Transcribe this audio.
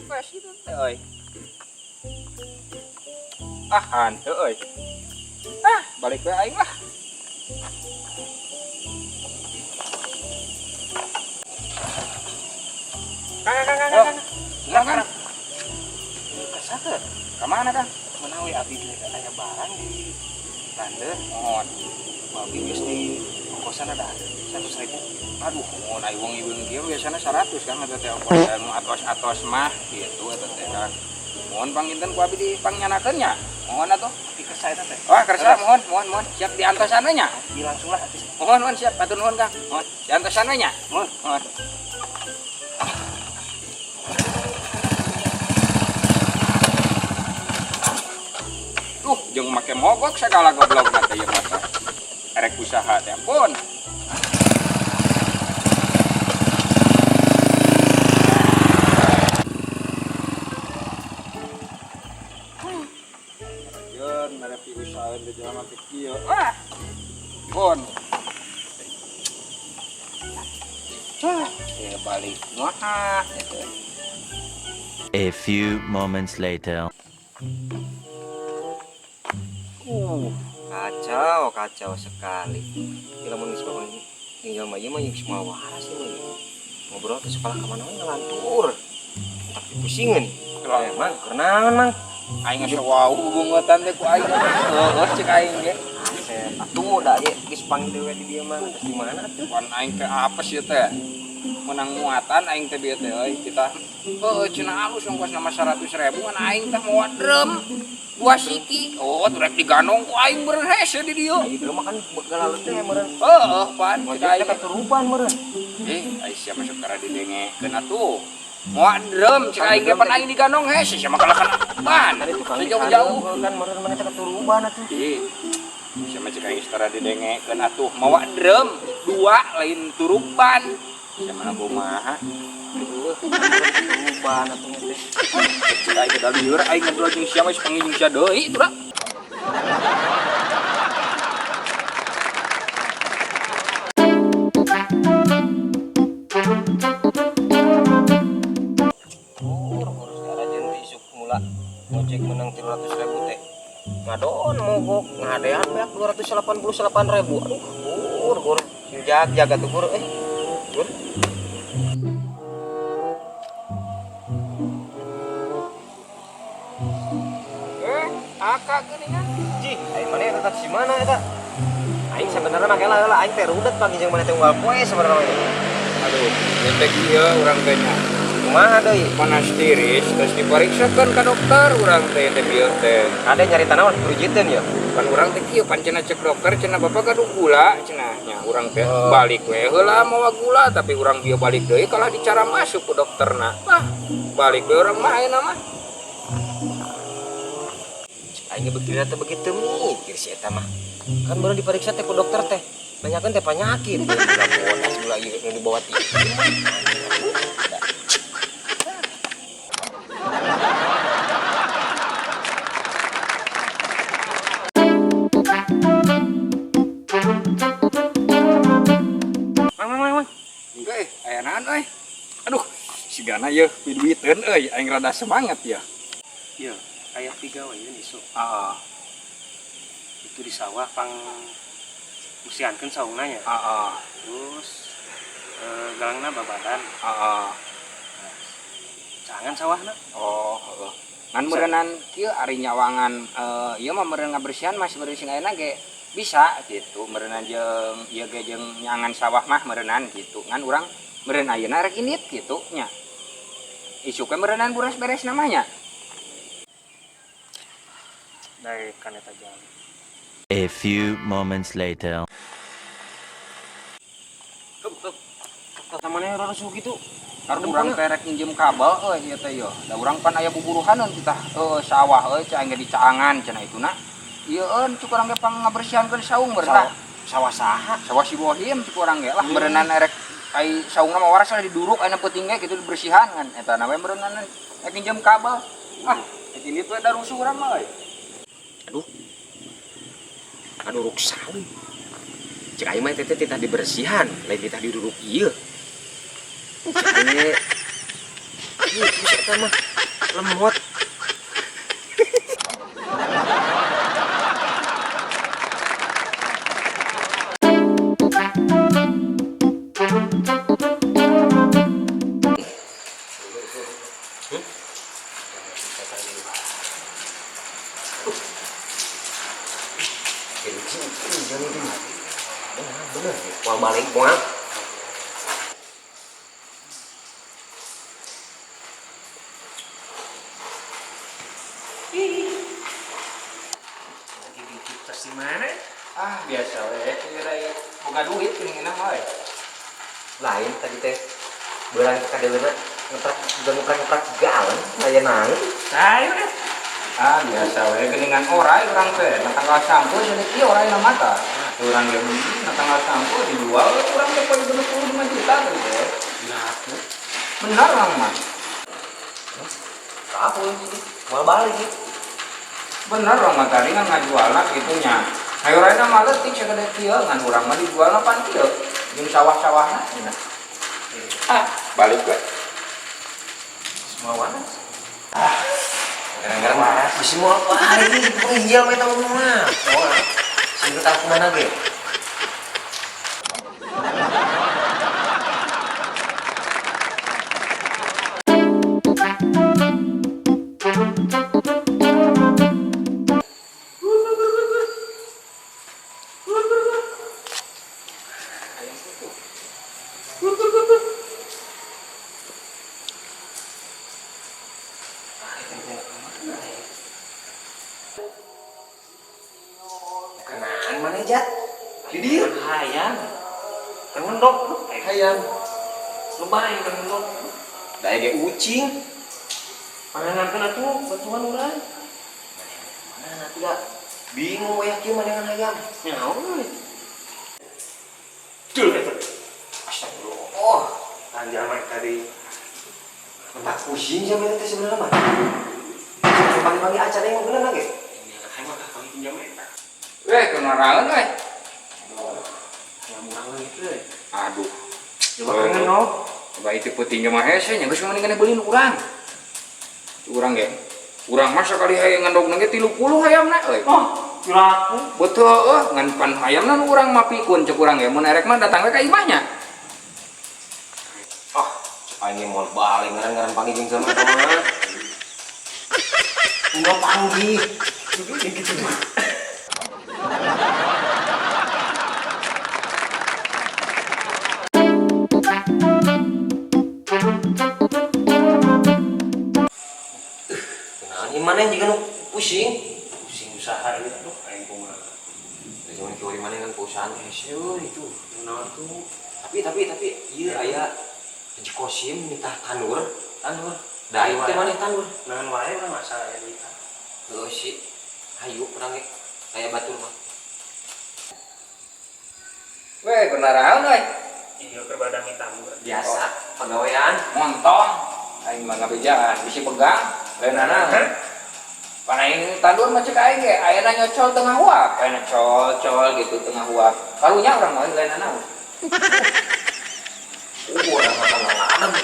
Beres itu teh euy. Ah, hanteu euy. Ah, balik we aing lah. Kang, kang, kang, Oh, kang. Kumaha, Kang? Kersa teu? Ka mana, Kang? Menawi abdi teh aya barang di London. Mohon. Abdi geus di ongkosan ada 100.000. Aduh, mohon ai wong ieu kieu biasana 100 Kang eta teh ongkos anu atos-atos mah gitu eta teh Kang. Mohon panginten ku abdi dipangyanakeun nya. Mohon atuh. Abdi kersa eta teh. Wah, kersa mohon, mohon, mohon. Siap diantosan we nya. Abdi langsung lah abdi. Mohon, mohon siap. Atur nuhun, Kang. Mohon. Diantosan we nya. Mohon. Mohon. Duh, jeung make mogok segala goblok teh ieu mah. Erek usaha teh ampun. Yeun merepi usaha di jalan teh kieu. Ah. Ampun. Ah, ya balik kumaha gitu. A few moments later. Kacau, kacau sekali. Ini lamun geus bangun tinggal mah ieu mah jeung semua waras ieu mah. Ngobrol ke sekolah ka mana we ngalantur. Entak dipusingeun. Kenapa? Mang, kunaon, Mang? Aing geus wau bungetan teh ku aing. Heueuh cek aing ge. Set atuh da ieu geus panggil deui di dieu mah. Terus di mana atuh? Pan aing teh apa sih teh? Menang muatan aing teh bieu teh euy kita. Heueuh cenah alus ongkos nama 100.000 ngan aing teh mawa drum. Dua siki. Oh, rek diganong ku aing beureun hese di dieu. Ieu drum mah kan begal teh meureun. Heueuh pan cek aing. Ngojek keturupan meureun. Eh, ai sia masuk kara didengekeun atuh. Mawa drum cek aing ge pan aing diganong hese sia mah kalahkan ban. Tadi tukang Sejauh-jauh. kan meureun mana teh keturupan atuh. Ih, sia mah cek aing setara didengekeun atuh mawa drum dua lain turupan. Sia mana kumaha? Aduh, keturupan atuh teh. Cek aing da lieur aing ngobrol jeung sia mah panggil jeung sia deui atuh da. Urus karajan teh isuk mula ngojek menang 300.000 teh. Ngadon mogok ngadean beak 288.000. Aduh, gur gur sing jag-jaga tuh gur eh. Gur. Eh, akak geuningan. Ji, aing mana eta si mana eta? Aing sebenarnya mah kela heula aing teh rudet pagi jeung mana teh unggal poe sebenarnya mah. Aduh, ieu teh kieu urang teh nya. Kumaha deui? Panas tiris terus diperiksakeun ka dokter urang teh teh bieu teh. Kade nyarita naon kurujiteun ya? Pan urang teh kieu pan cenah cek dokter cenah bapak gaduh gula cenah nya urang teh balik we heula mawa gula tapi urang bieu balik deui kalah dicara masuk ku dokterna. Wah, balik we urang mah ayeuna mah. Aing ge teh begitu mikir si eta mah. Kan baru diperiksa teh ku dokter teh. Nanyakeun teh penyakit. Gula bodas gula ieu nu dibawa ti. Mang, mang, mang, mang. Euy, aya naon euy? Aduh, sigana yeuh piduiteun euy, aing rada semangat ya. Ieu aya tiga we ieu isuk. Heeh, Itu di sawah pang musiankeun saungna nya. heeh, Terus galangna babadan. heeh. Cangan sawahna. Oh, heeh. Ngan meureunnan kieu ari nyawangan ieu mah meureun ngabersihan masih meureun sing ayeuna ge bisa gitu meureunnan jeung ieu ge jeung nyangan sawah mah meureunnan gitu. Ngan urang meureun ayeuna rek indit gitu nya. Isuk we meureunnan buras beres namanya. Dari kan eta jalan. A few moments later. Samane rada suhu kitu. Karena urang teh rek nginjem kabel euy ieu teh yeuh. Da urang pan aya buburuhaneun kita heuh sawah euy cai ge dicaangan cenah ituna. Ieu eun cuk urang ge pang ngabersihankeun saung meureun. Sawah saha? Sawah si Bohim cuk urang ge lah meureunnan erek ai saungna mah waras lah diduruk ayeuna peuting ge kitu dibersihan kan eta na we meureunnan rek nginjem kabel. Ah, rek indit we da rusuh urang mah euy. Aduh. Aduh ruk saung. Cek aing mah teh titah dibersihan, lain titah diduruk ieu. Cek aing ge. Ieu bisa Eta mah lemot. Bener, mau balik moal. Lagi bikin tas di mana? Ah, biasa we. Kira boga duit geuning mah we. Lain tadi teh beurang ka kadeuleuna ngeprak juga ngeprak-ngeprak galon aya naon. Ayo deh. Ah, biasa we geuningan orai urang teh. Na tanggal sampo cenah kieu orai na mata. Urang ge na tanggal sampo dijual urang teh poe 65 juta teh. Laku. Benar urang mah. Apa ini? Moal balik gitu. Bener urang mah tadi kan ngajualna kitu nya. Hayo raina mah leutik sagede kieu ngan urang mah dijualna pan kieu. Jeung sawah-sawahna cenah. Ah, balik we. Semua waras. Gara-gara waras. Bisa moal balik penginjil mah eta mah. Moal. Sing tah kumaha ge? Kenaan mana jat? Di dieu. Hayang. Kan ngendok. Hayang. Lebay kan ngendok. Da ge ucing. Pangangan atuh bantuan urang. Mana atuh da? Bingung we kieu mah dengan hayang. Nyaho euy. Dul eta. Astagfirullah. Anjir mah tadi. Mentak pusing sama eta teh sebenarnya mah. Pagi-pagi acan yang bener lagi. Hayang mah kami pinjam eta. Weh, kenaraeun we. Yang urang itu euy. Aduh. Coba kangen no. Coba itu peuting mah hese nya geus mendingan beulin urang. Urang ge. Urang mah sakali hayang ngendogna ge 30 hayamna euy. Oh, laku. Betul eueuh ngan pan hayamna nu urang mah pikun cek urang ge mun erek mah datang we ka imahnya. Ah, aing moal balik ngaran-ngaran panggih jeung jelema eta mah. Enggak panggih. Gitu. Kenalan ieu maneh jiga nu pusing. Pusing usaha ieu aduh aing kumaha. Da zaman kieu maneh kan perusahaan hese euy itu. Naon tuh? Tapi ieu aya Haji Kosim nitah tanur. Tanur. Da ieu teh maneh tanur. Naon wae urang masalah aya duit. Heuh sih. Hayu urang ge aya batur mah. Weh, kenaraeun we. Iya keur badami tanur. Biasa pagawean. Montong. Aing mah ngabejaan bisi pegang lainana. Pan aing tandur mah cek aing ge ayeuna nyocol tengah huap, ayeuna col-col gitu tengah huap. Karunya urang mah lainana. Urang mah tanggal adem.